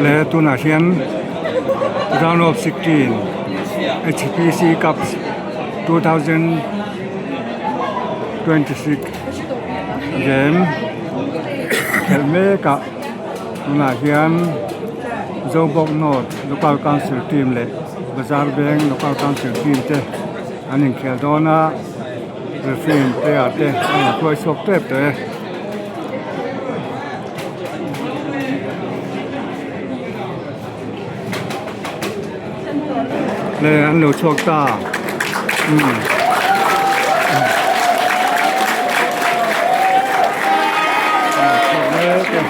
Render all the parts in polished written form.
Le tunah hian round of 16 HPC cup 2026 game khelh mek ah tunah hian Zobawk North Local Council team leh Bazar Veng Local Council team te an inkhel dawn a referee in player te a rawn hruai chhuak tep tawh e. Le an lo chhuak ta umm chhuak mek e.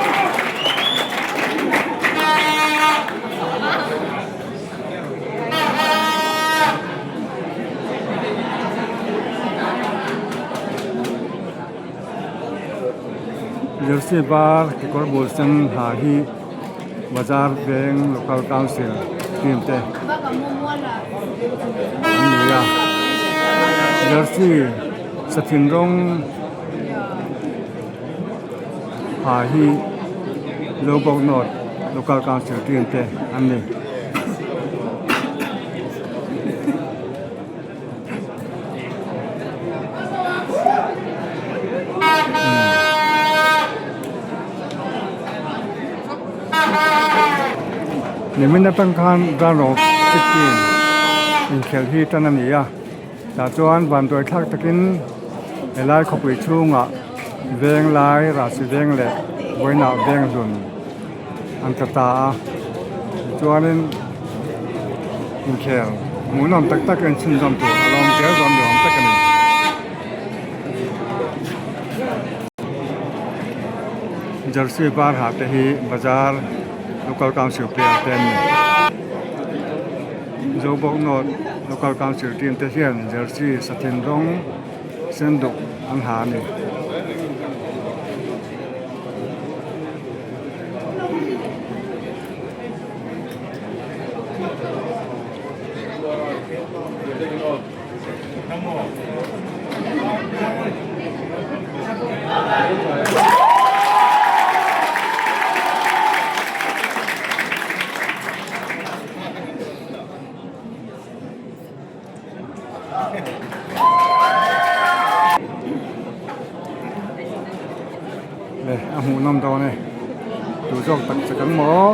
Jersey var kekawr bul sen ha hi bazar veng local council team te an ni a jersey sathin rawng ha hi Lobawk North local council team te an ni. Nimin atang khan round of 16 inkhelh hi tan a ni a tah chuan vanduai thlak takin helai khawpui chhungah veng lai rahsi veng leh vawiinah veng hlun an tla ta a tichuanin inkhel hmuhnawm tak tak a inchhunzawm tur a lawm zel dawn ni awm tak a ni. Jersey var ha te hi bazar local council player te an ni. Zobawk North local council team te hian jersey sathin rawng senduk an ha a ni. Le a hmuh nawm dawn e duh zawk tak che kan maw.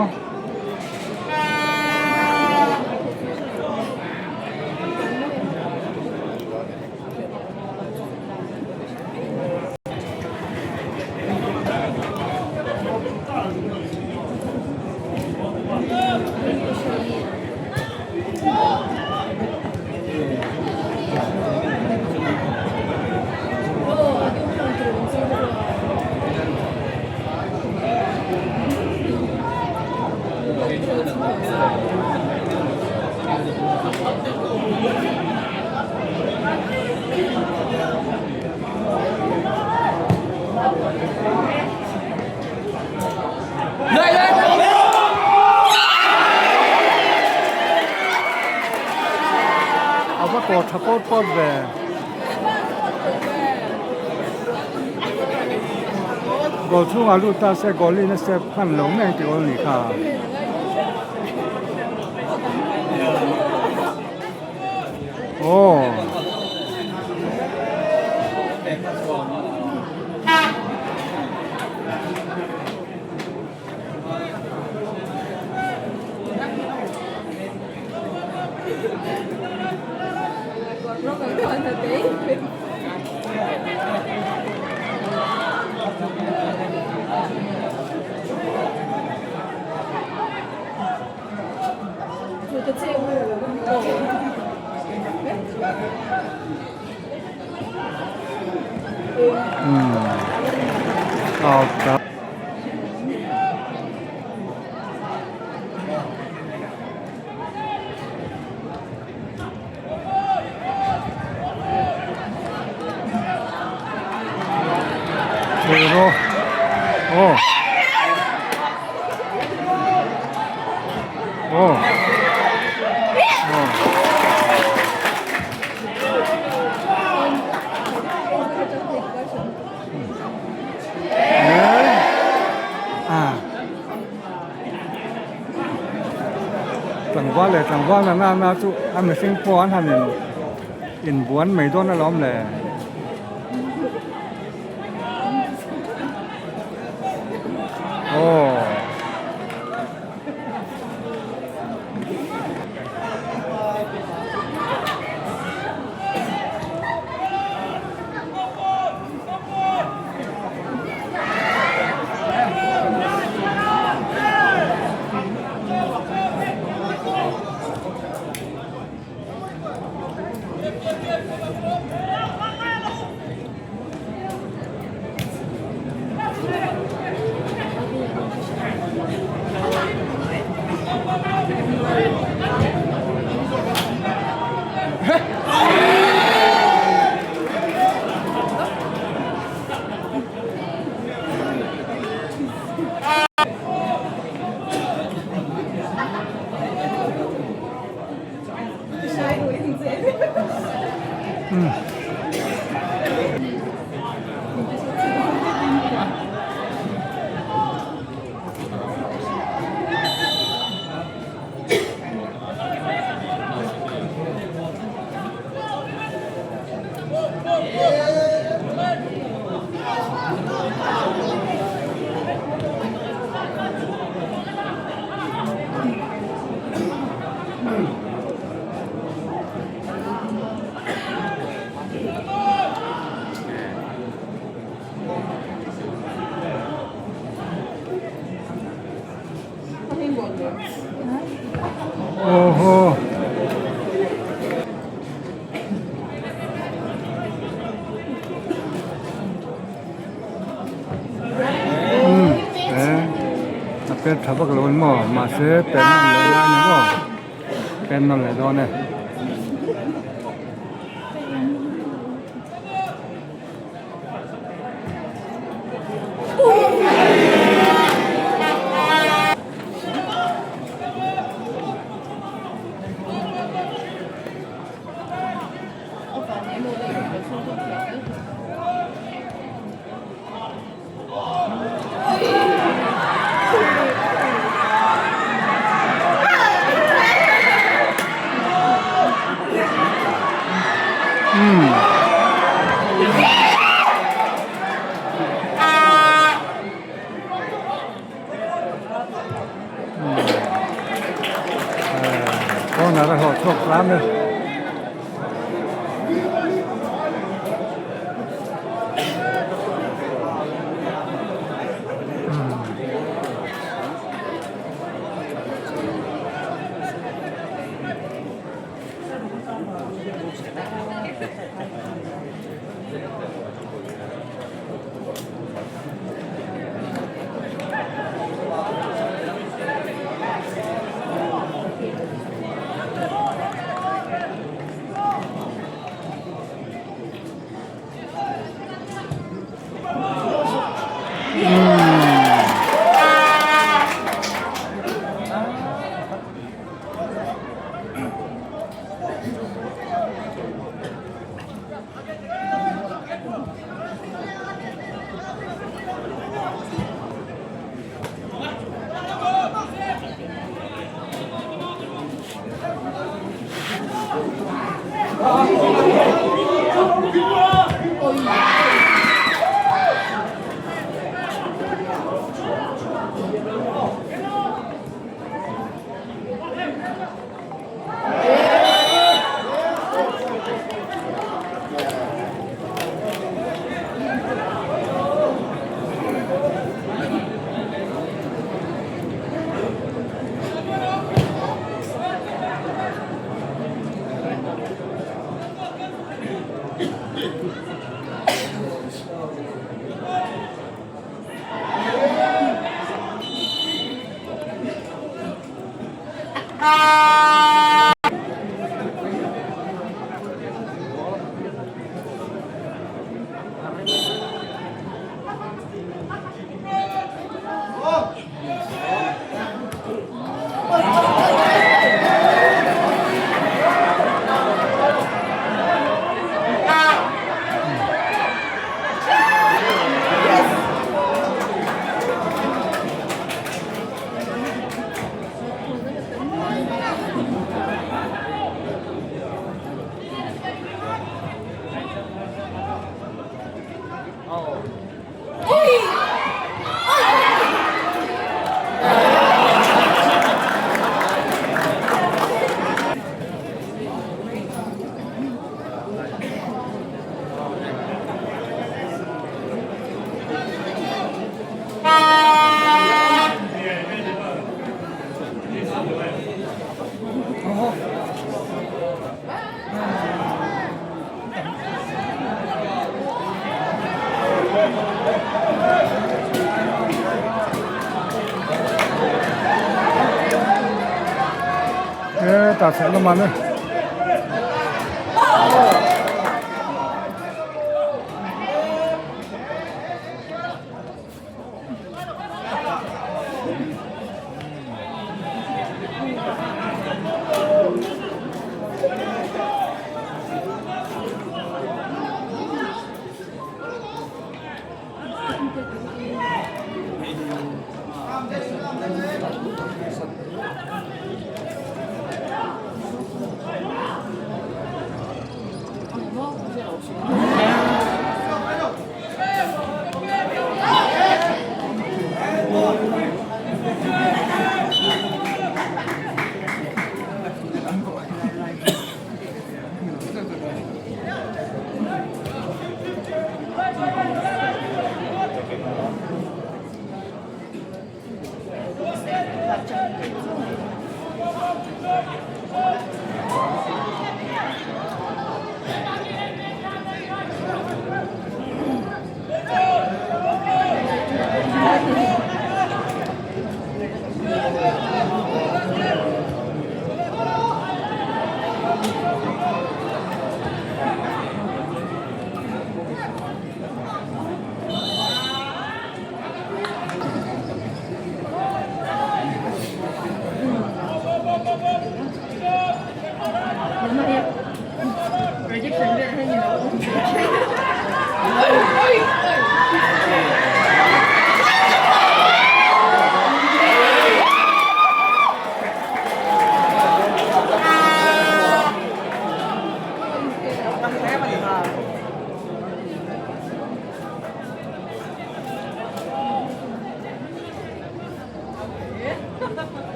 A va kawr tha pawt pawt ve. Goal chhungah lut ta se goal in a step hman lo mai ang tih awl ni kha. Aw. Aw. Aw. Aw. Ah. Tlangval leh tlangval na na chu a mihring pawh an han in inbuan mai dawn alawm le. Aw. Awhaw. Umm he a pet tha vak lo in maw mahse pen nawn leh lai ni maw pen nawn leh dawn e. Corner a hlawh chhuak tlam e. Chutah chheh lamah le.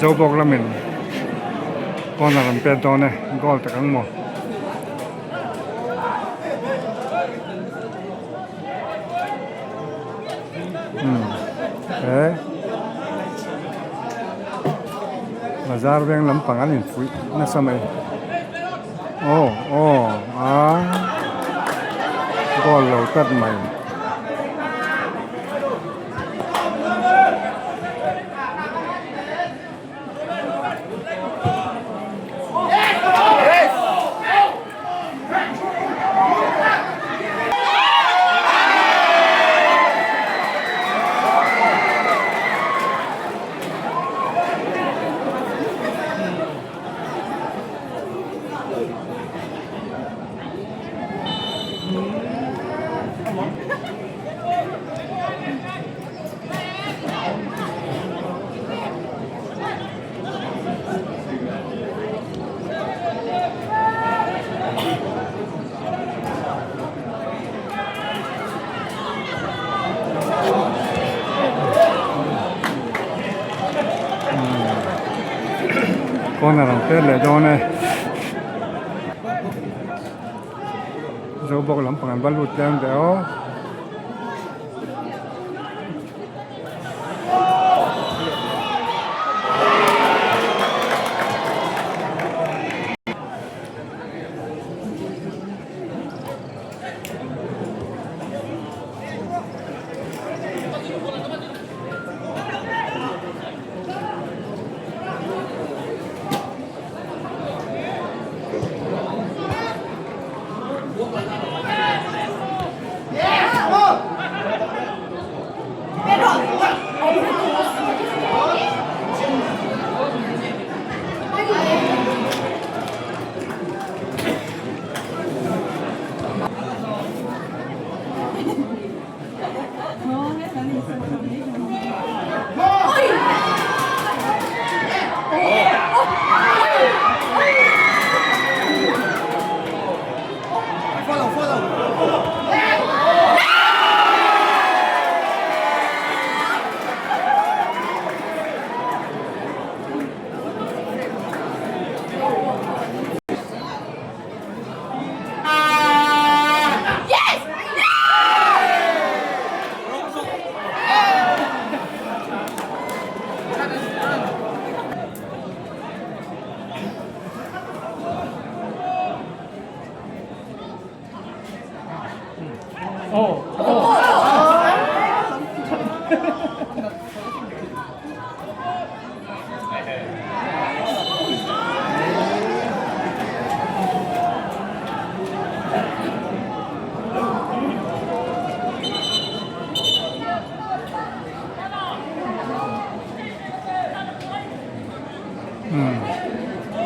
Zobawk lamin corner an pet dawn e goal tak ang maw. He bazar veng lampang an infuih nasa mai aw aw a goal lo tlat mai. Corner an pet leh dawn e. Zobawk lampang an va lut tlem ve aw.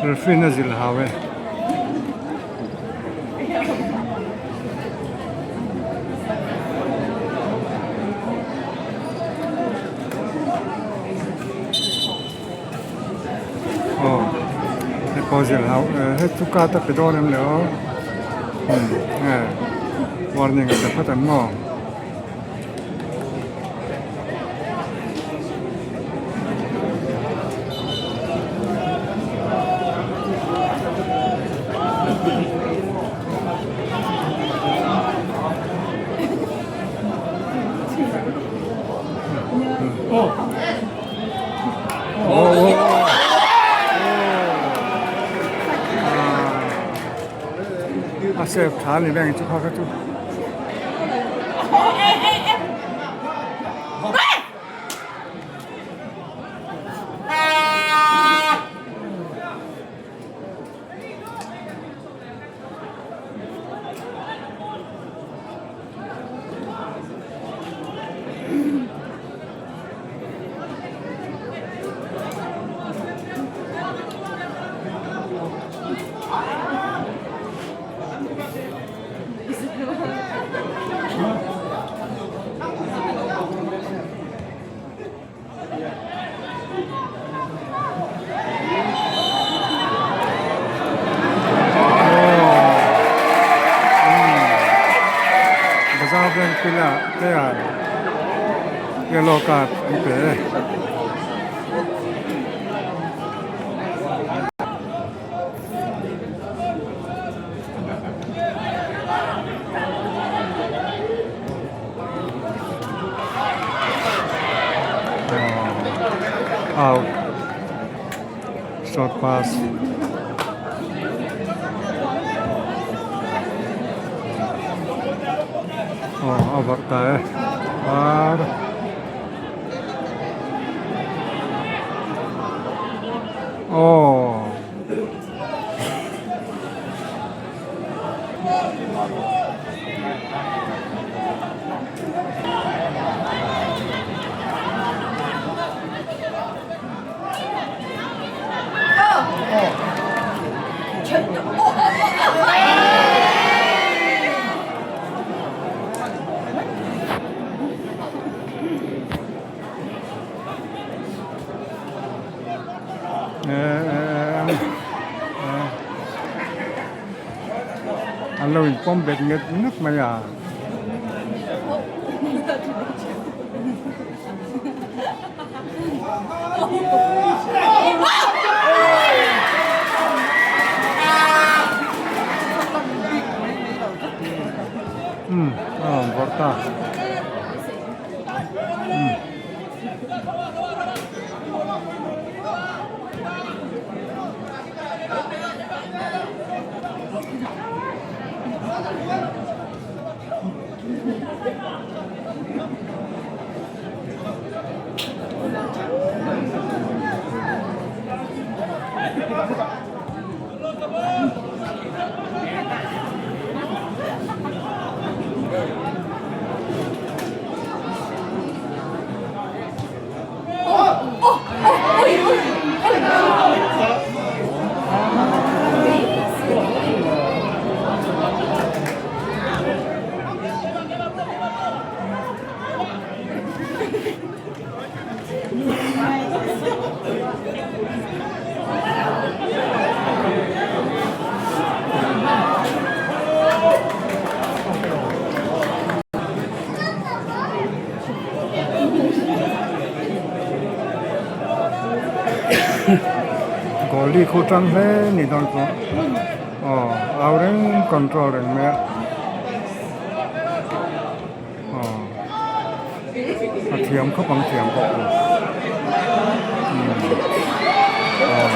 Referee na zilh hau e. Aw hei pawh zilh hau hei chu card a pe dawn em le aw umm nge warning a pe phawt ang maw. A save tha ni beng chu kha kha chu. Bazar bank pila player yellow card an pe e. Out. Short pass. Oh, a varh ta e. Ar. Oh. An lo inpawm bet nget nget mai a. ta. Goalie khu tang hle ni dawn chu aw au reng control reng mai a aw a thiam khawp ang thiam pawh chu aw.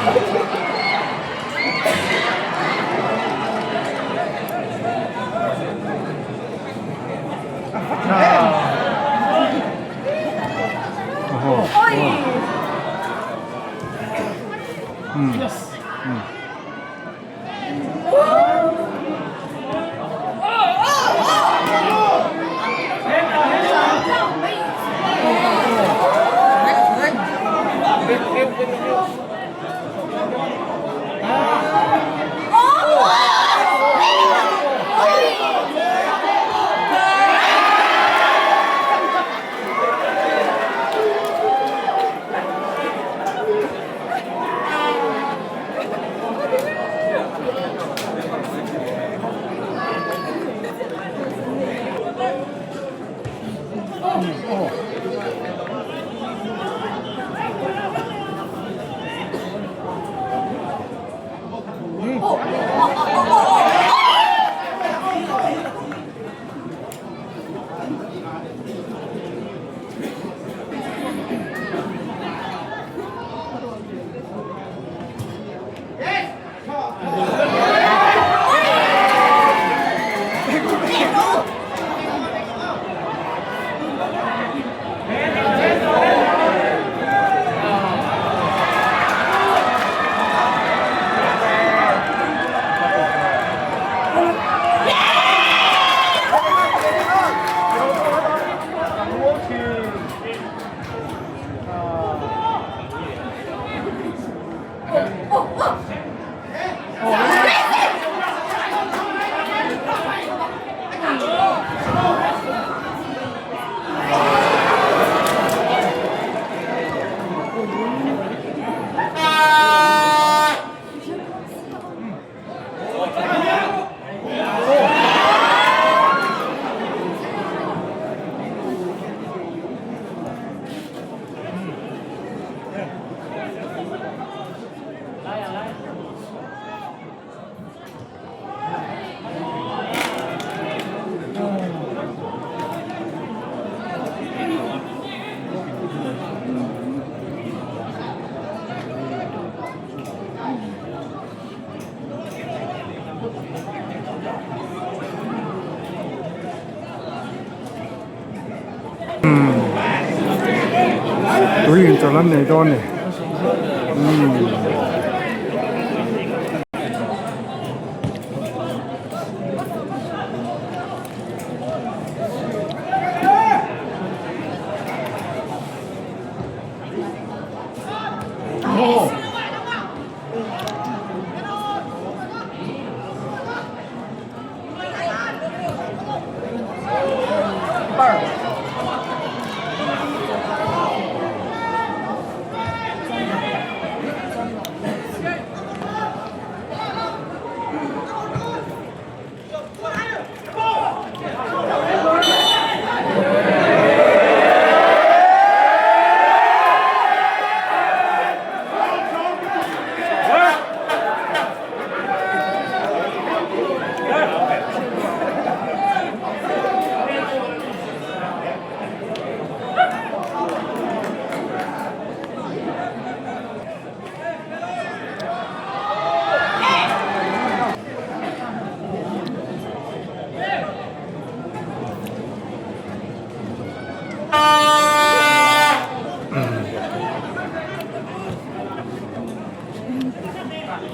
Tui inchawlh an nei dawn a ni.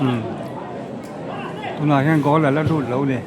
Umm tunah hian goal a la lut lo ni.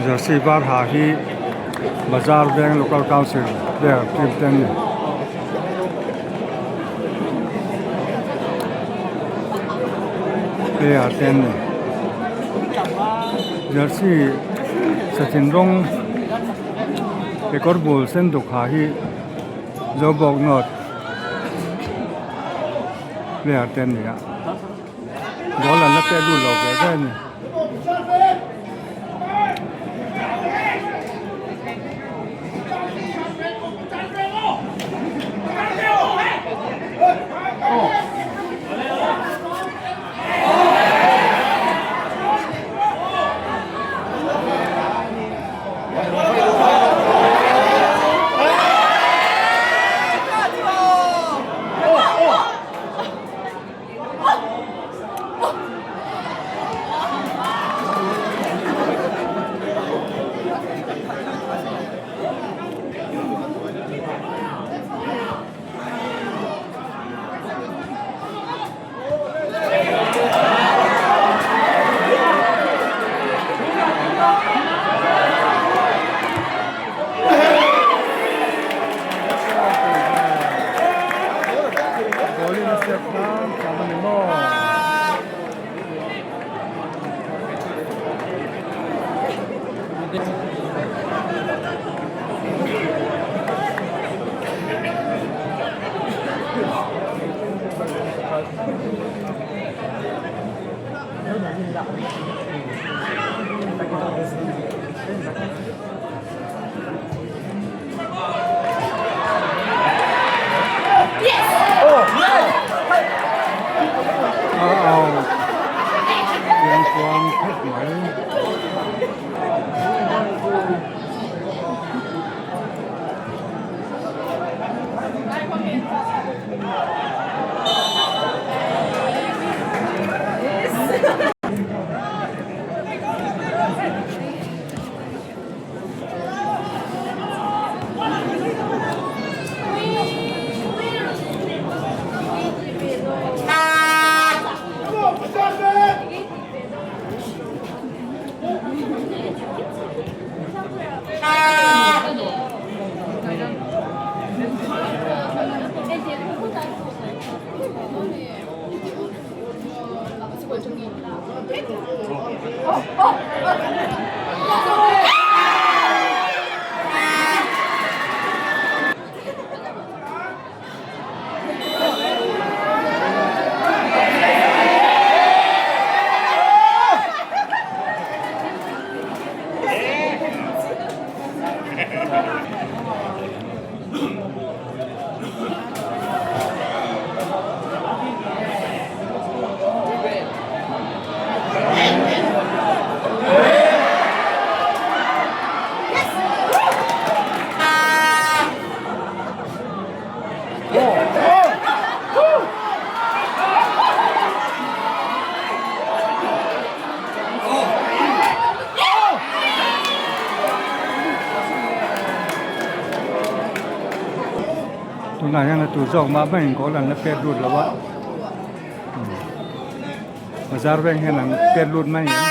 Jersey var ha hi bazar veng local council player team te an ni. Player te an ni. Jersey sachin rawng kekawr bul sen duk ha hi Zobawk North player te an ni a ball an la pet lut lo ve ve a ni. A au chiang kuang khawp mai. Tunah hian a tur zawk mah maiin goal an la pet lut lo a bazar veng hian an pet lut mai ang.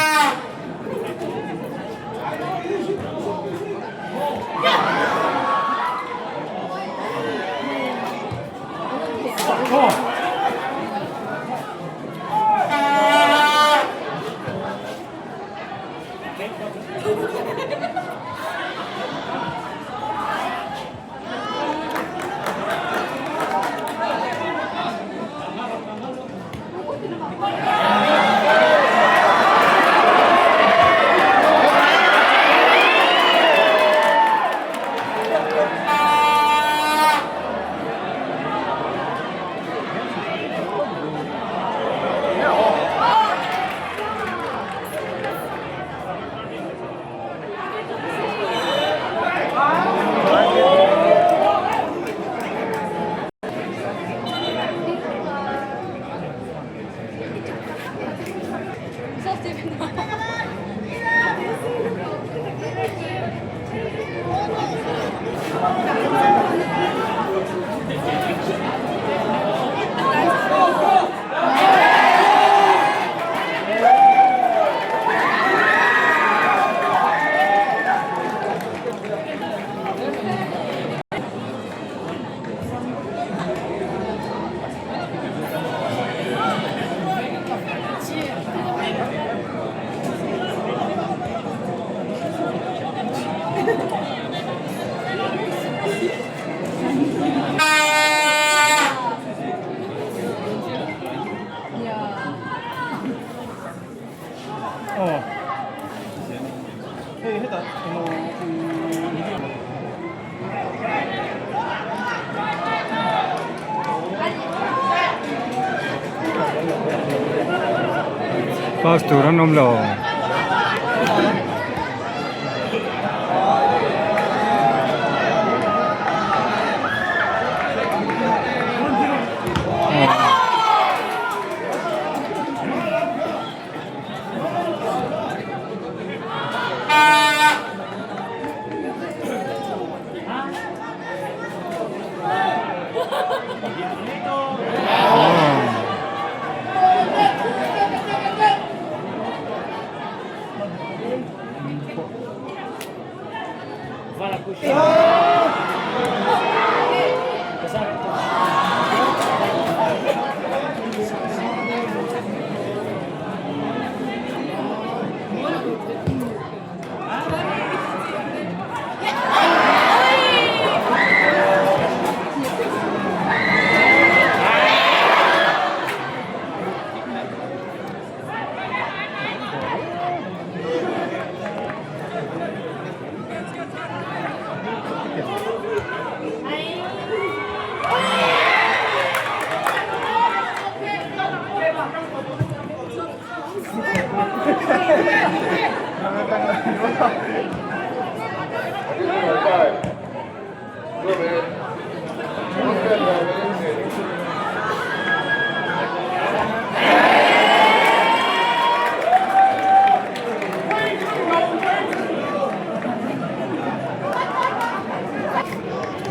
Pass tur an awm lo.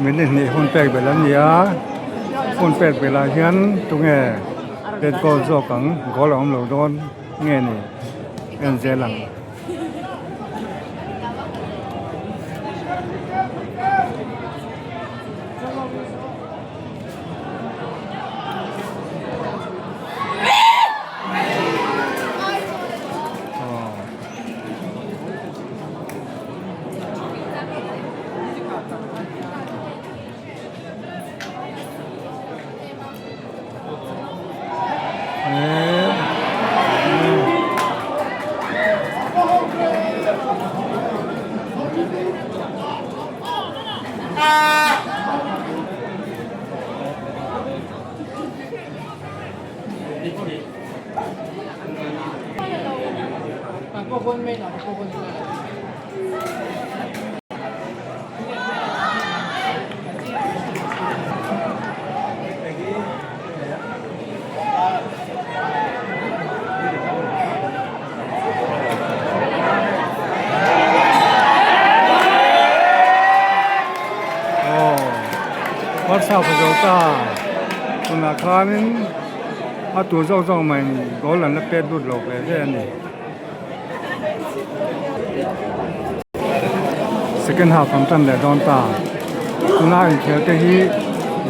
Minute hnih hun pek belh an ni a hun pek belh ah hian tunge let goal zawk ang goal a awm lo dawn nge ni en zel ang. Whatsapp a zo ta tunah khanin a tur zawk zawk mai goal an la pet lut lo ve ve a ni. Second half an tan leh dawn ta tuna inkhel te hi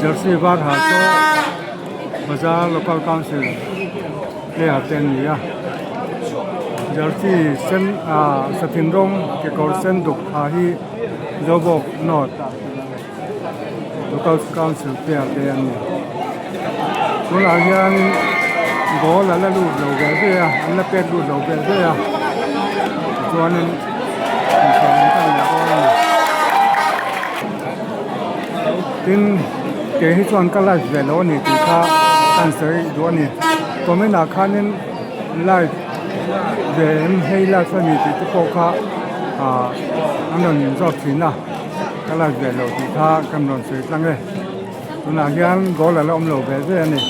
jersey var ha chu bazar local council player te an ni a jersey sen ah sathin rawng kekawr sen duk ha hi zobawk north local council player te an ni tunah hian goal a la lut lo ve ve a an la pek lut lo ve ve a tichuanin inkhel an tan leh dawn a ni tin kei hi chuan ka live ve lo a ni tih kha ka han sawi duh a ni comment ah khanin live ve em hei live a ni tih te pawh kha ah an rawn zawt thin a. Ka live ve lo tih kha kan rawn sawi tlang e. Tunah hian goal a la awm lo ve ve a ni.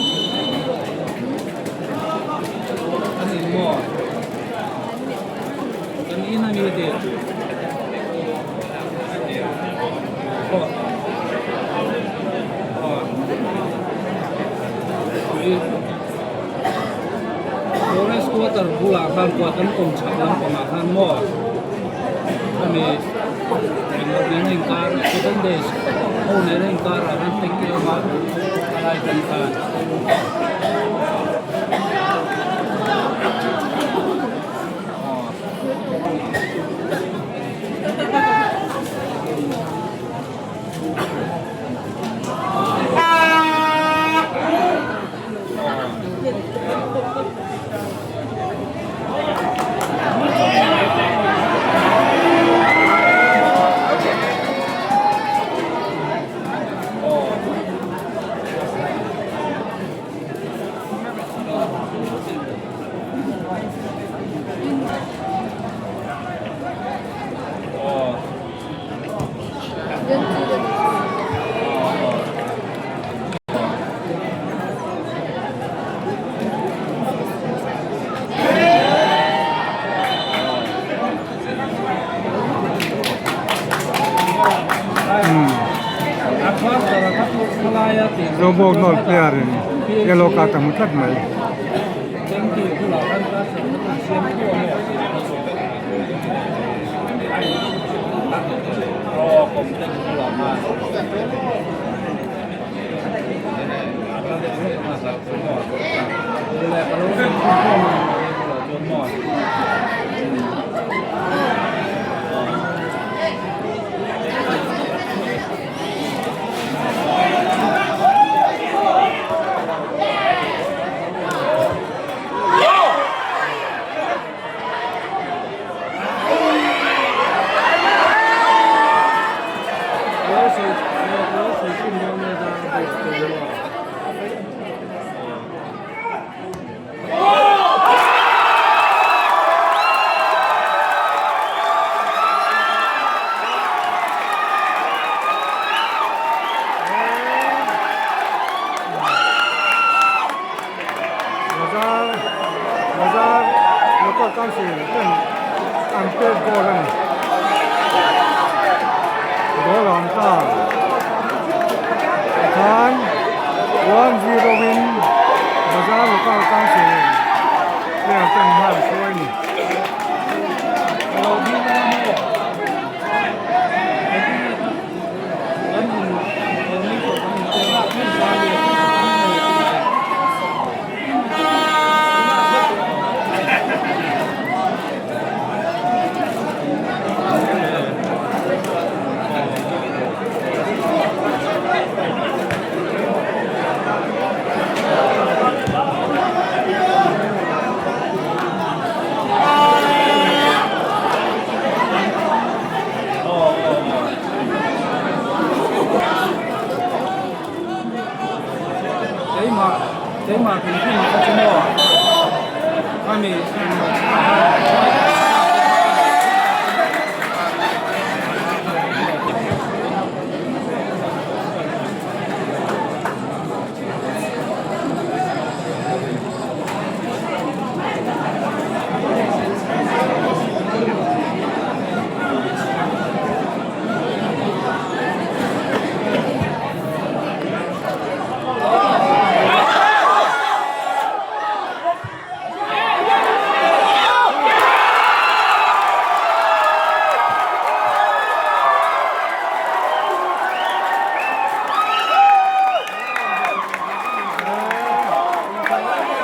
Forest quarter bulah khan kan awm chhak lampangah khan maw khami Englo inkar seven days ho nena inkar ah khan tank lama a lai kan khan. Zobawk North player in yellow card a hmu tlat mai. Bazar bazar local council ten an pek goal a ni goal a awm ta tikhan 1-0 in bazar local council player ten hma an hruai a ni.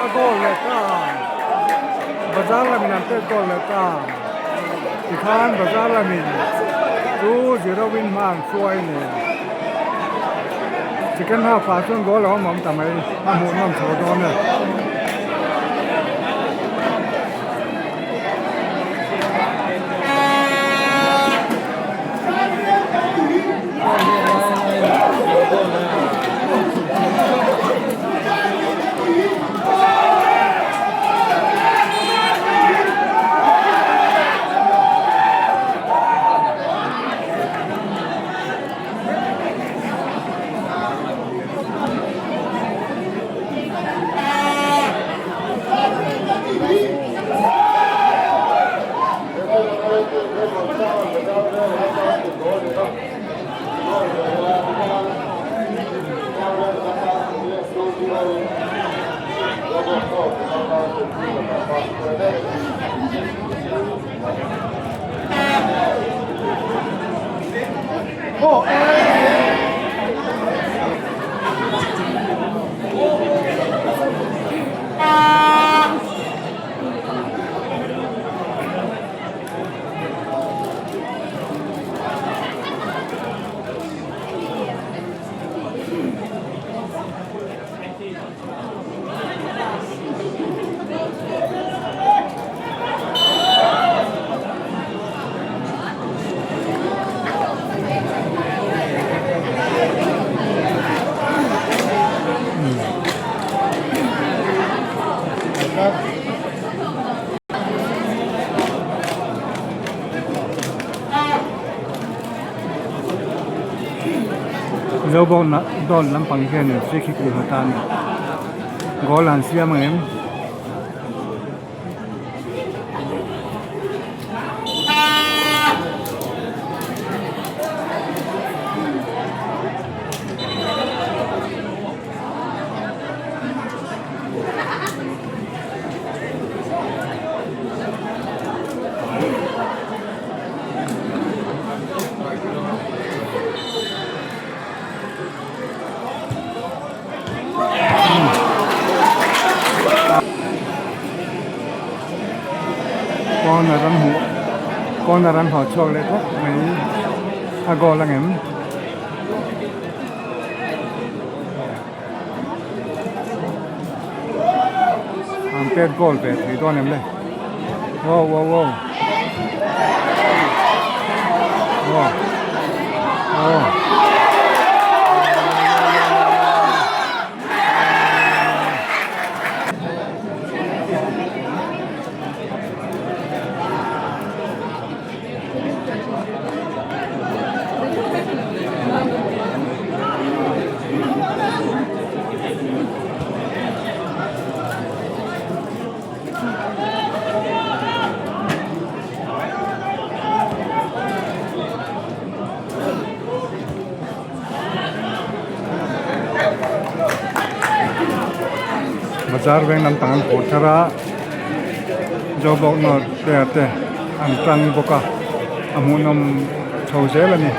A goal leh ta bazar lamin an pek goal leh ta tikhan bazar lamin 2-0 in hma an hruai nen second half ah chuan goal a awm awm ta mai a hmuhnawm chho dawn e. Zobawk dawn lampang hianin free kick ni hmu ta a ni goal an siam ang em? Corner an hmuh corner an hlawh chhuak leh tlat mai a goal ang em? An pet goal ve thei dawn em le? Wow wow wow wow oh. Bazar veng lampang an phur thar a Zobawk North player te an tang bawk a a hmuhnawm chho zel a ni.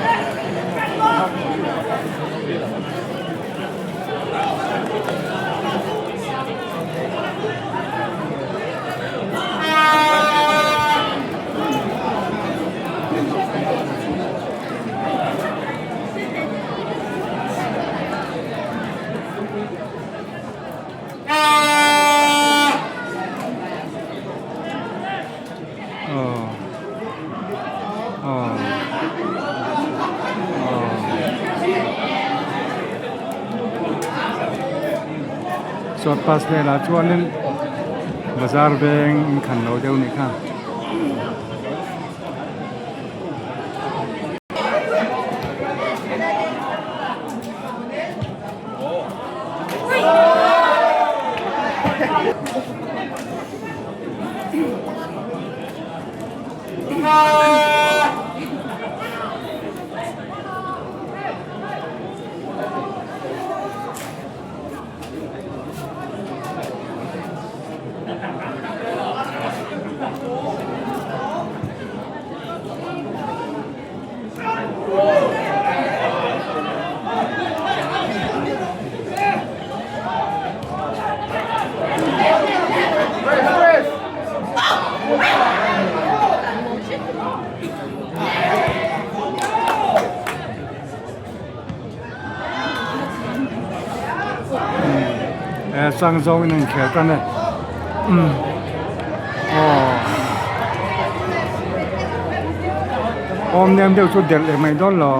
Short pass velah chuanin bazar veng inkhan lo deuh a nih kha. Sang zawng in a inkhel tan e aw awm nem deuh chu delh leh mai dawn lo.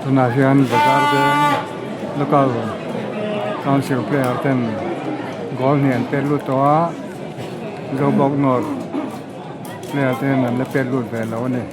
Tunah hian bazar veng local council player ten goal hnih an pet lut tawh a Zobawk North player ten an la pet lut ve lo a ni.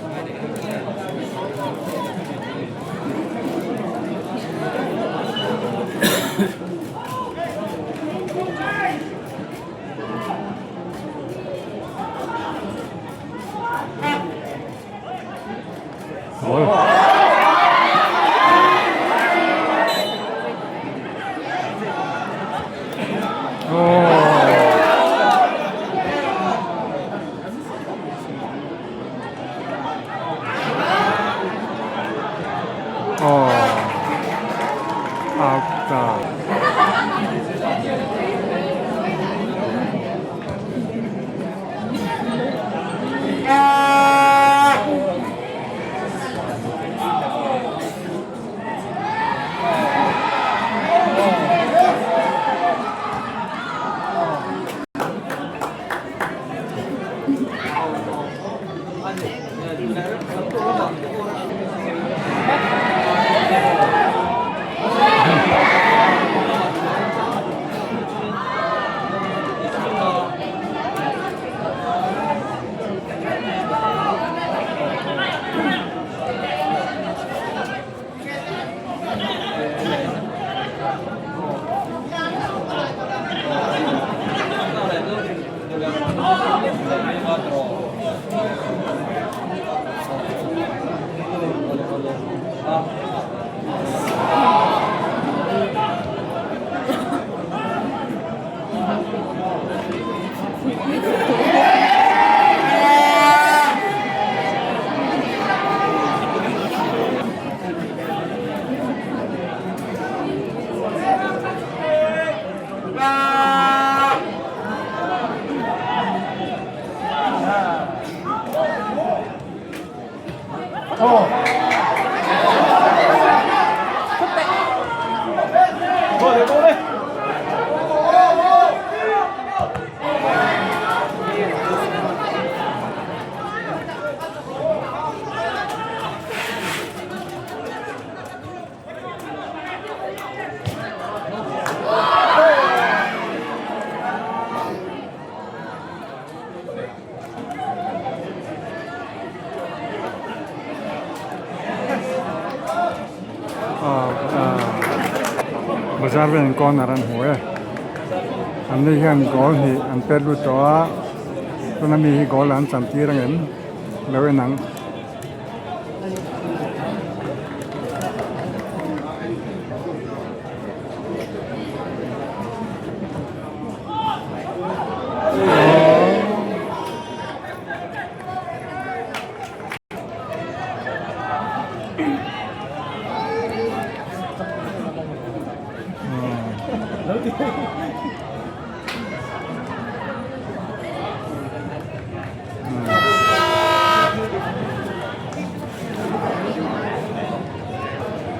Reserve in corner an hmu e. An ni hian goal hnih an pet lut tawh a, tuna mi hi goal an chan tir ang em lo en ang.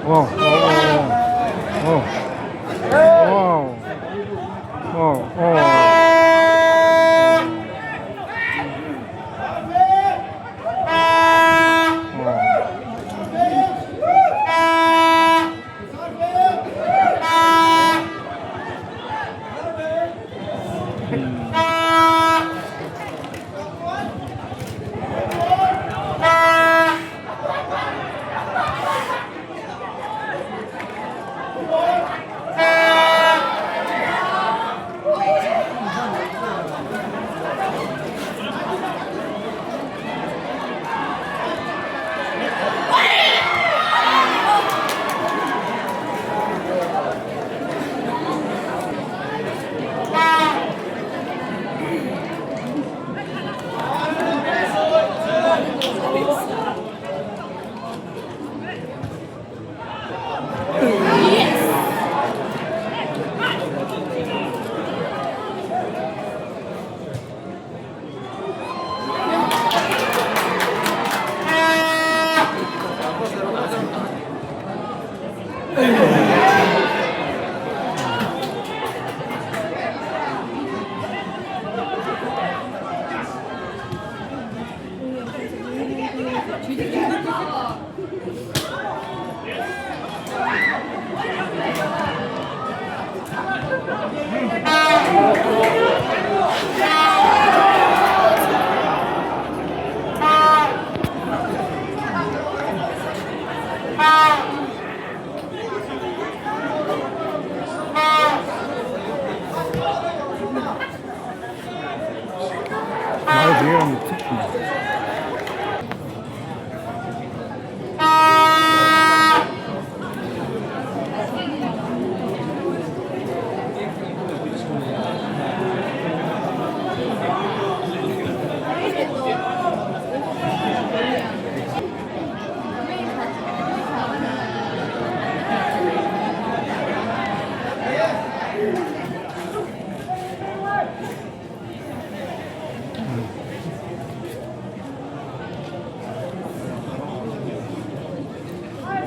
Wow, wow, wow, wow, wow, wow.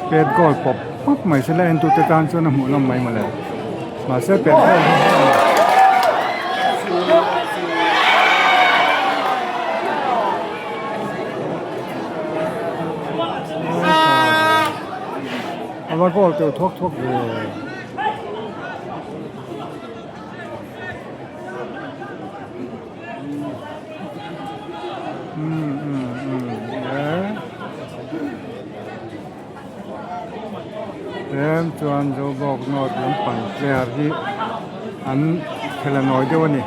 Pet goal pawp pawp mai se la entute tan chuan a hmuh nawm mai mawle mahse pet goal hi a va goal teuh thuak thuak ve. Tlem chuan Zobawk North lampang player hi an khel a nawi deuh a ni.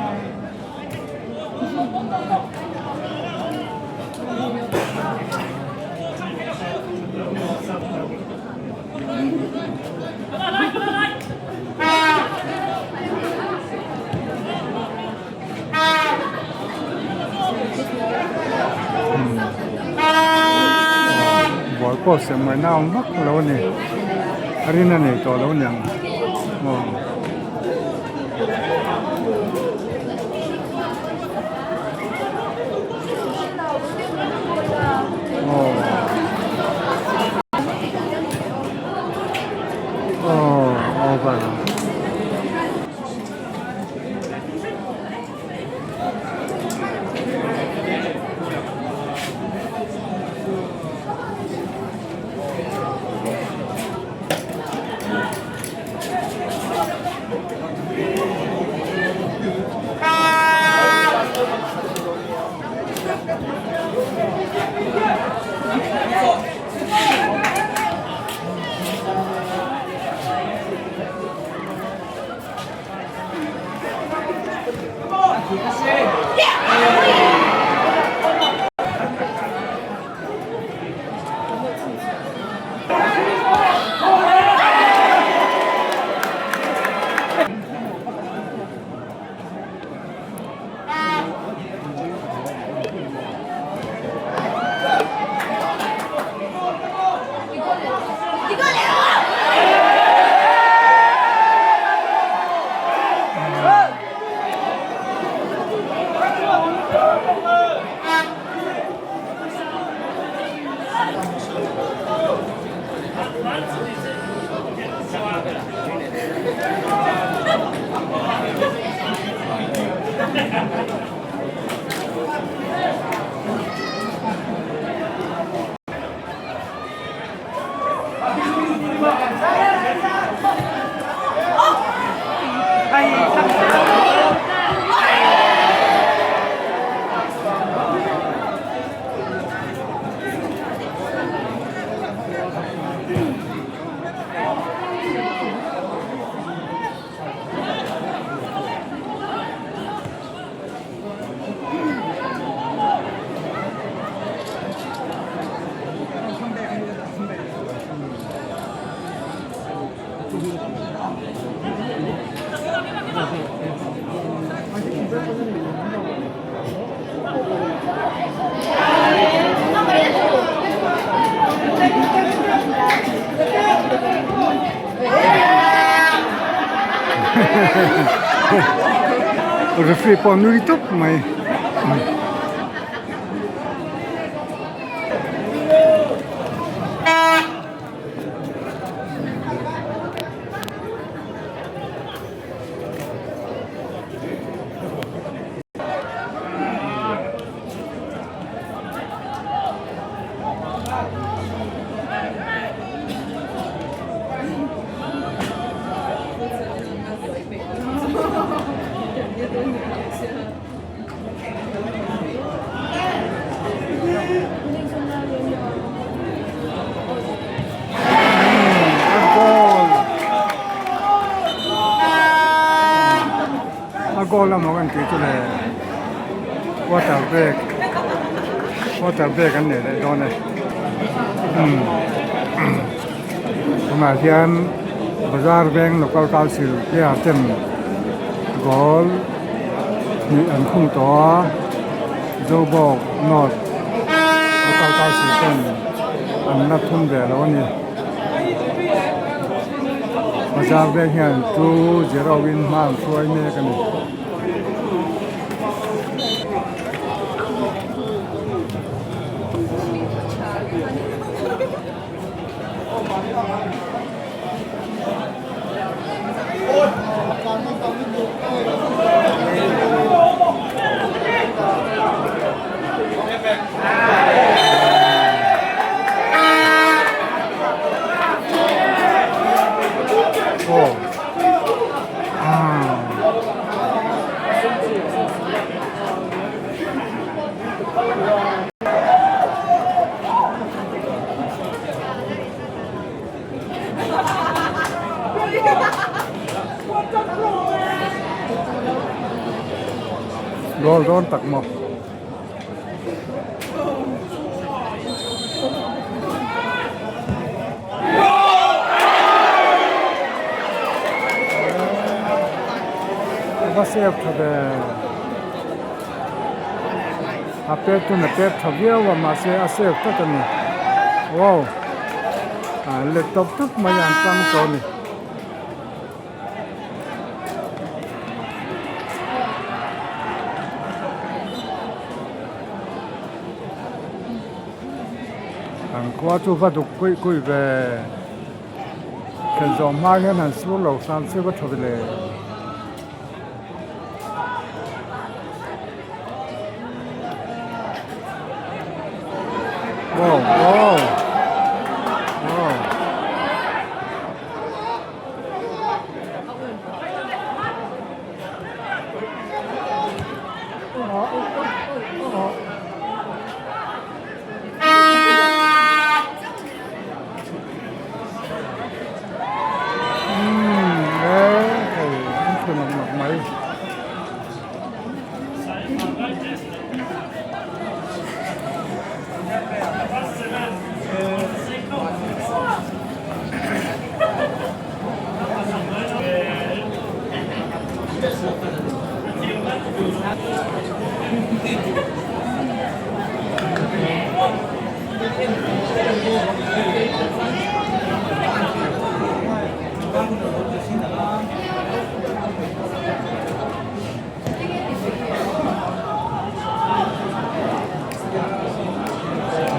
Ball pawh sem ngaihna a awm vak lo a ni a rin a nei tawh lo aniang aw. Aw over. Referee pawh nui tawp mai. A goal emaw kan tih chu le water break water break an nei leh dawn e tunah hian bazar veng local council player ten goal hnih an khung tawh a Zobawk north local council ten an la thum ve lo a ni. Bazar veng hian 2-0 in hma an hruai mek a ni. Goal dawn tak maw. Va save tha ve. A pet chu na pet tha viau a mahse a save tlat a ni. Wow! A let tawp tawp mai a an tang tawh a ni. An khua chu va duk kuih kuih ve. Khelh zawh hma hian han sur lo hram se va tha ve le. Wow wow wow. Umm e hei an thu nawk nawk mai.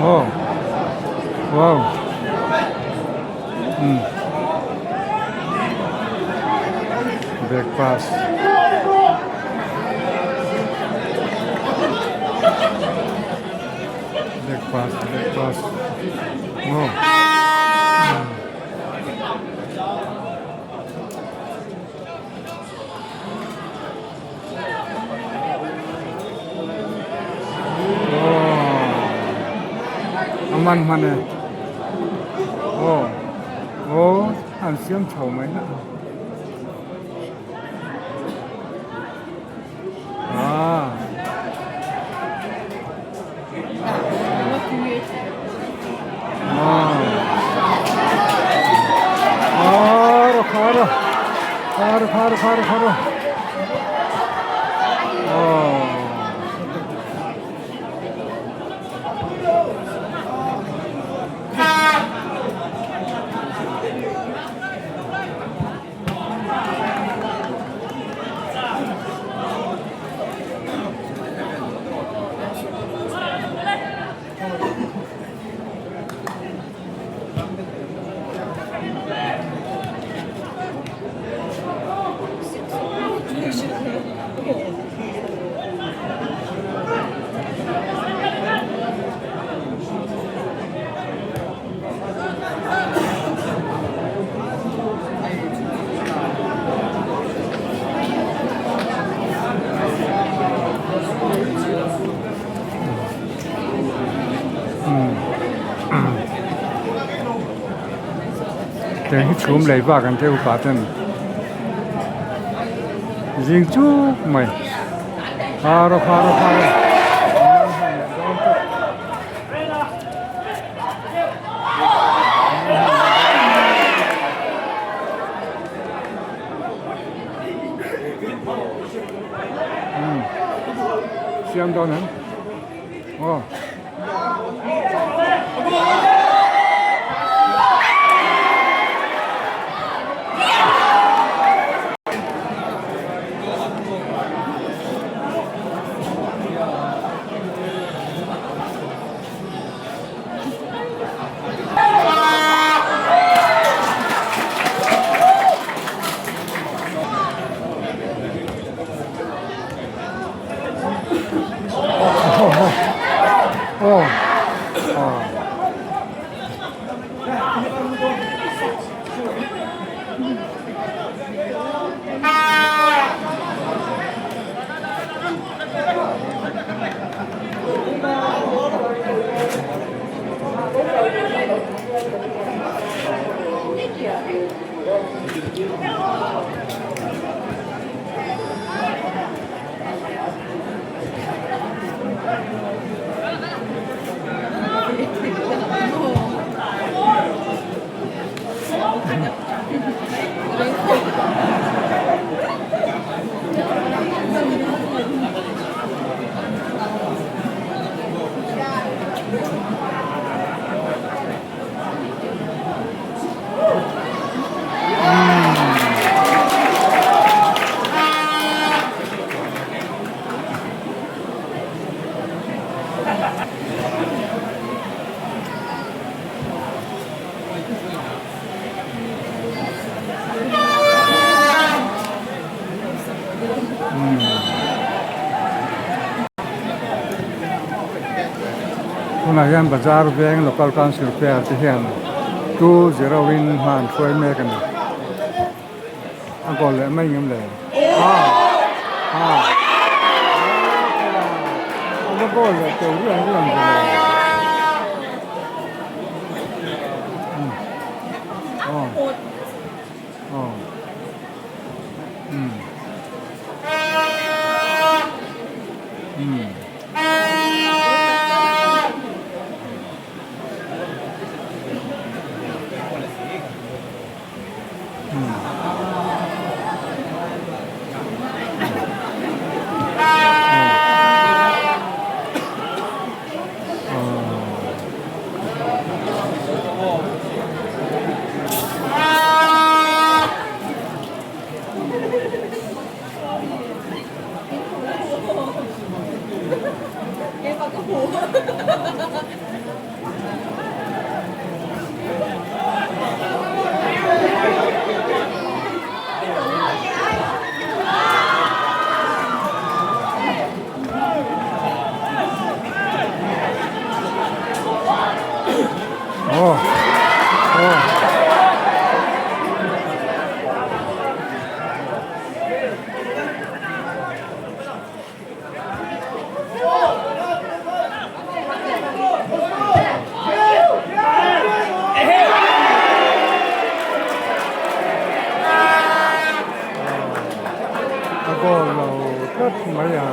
Oh. Wow. Um. Breakfast. Breakfast, breakfast. Oh. A man hman e. Aw. Aw an siam chho mai na. Ah. Ah. Khar khar. Khar khar khar khar. Aw. Tiang hi chhum lei bak an tleu pah ten zing chuk mai khar aw khar aw khar aw. Siam dawn ang aw. Tunah hian bazar veng local council fair te hian 2-0 in hma an hruai mek a ni. A goal leh mai ngem le. Ah! Ah! A va goal leh teuh riang riang ve le. Aw. Aw. Umm. Aw aw. A goal lo tlat mai a.